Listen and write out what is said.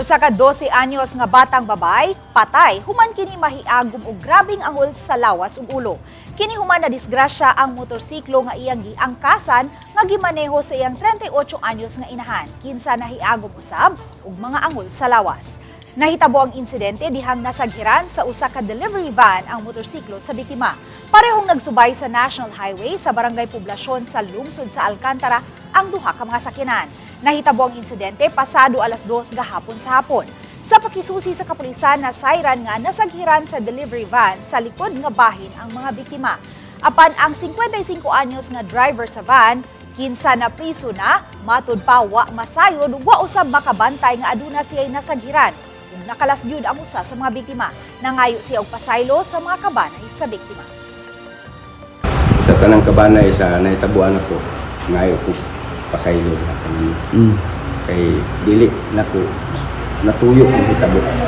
Usa ka 12 anyos nga batang babay patay human kini mahiagom og grabeng angol sa lawas ug ulo. Kini human na disgrasya ang motorsiklo nga iyang giangkasan nga gimaneho sa iyang 38 anyos nga inahan, kinsa nahiagom usab og mga angol sa lawas. Nahitabo ang insidente dihang nasaghiran sa usa ka delivery van ang motorsiklo sa biktima. Parehong nagsubay sa National Highway sa Barangay Poblasyon sa lungsod sa Alcantara ang duha ka mga sakyanan. Nahitabo ang insidente pasado alas 2 gahapon sa hapon. Sa pakisusi sa kapulisan, nasayran nga nasaghiran sa delivery van sa likod nga bahin ang mga biktima. Apan ang 55 anyos nga driver sa van, kinsa na priso na, matud pa wa masayod, wa usab makabantay nga aduna siya'y nasaghiran. Ug nakalas gyud ang usa sa mga biktima. Nangayo siya og pasaylo sa mga kabanay sa biktima. Sa tanang kabanay sa nahitabuan ako, ngayo ko pasaylo na tanan. Kay dili nako natuyo ang hitabo.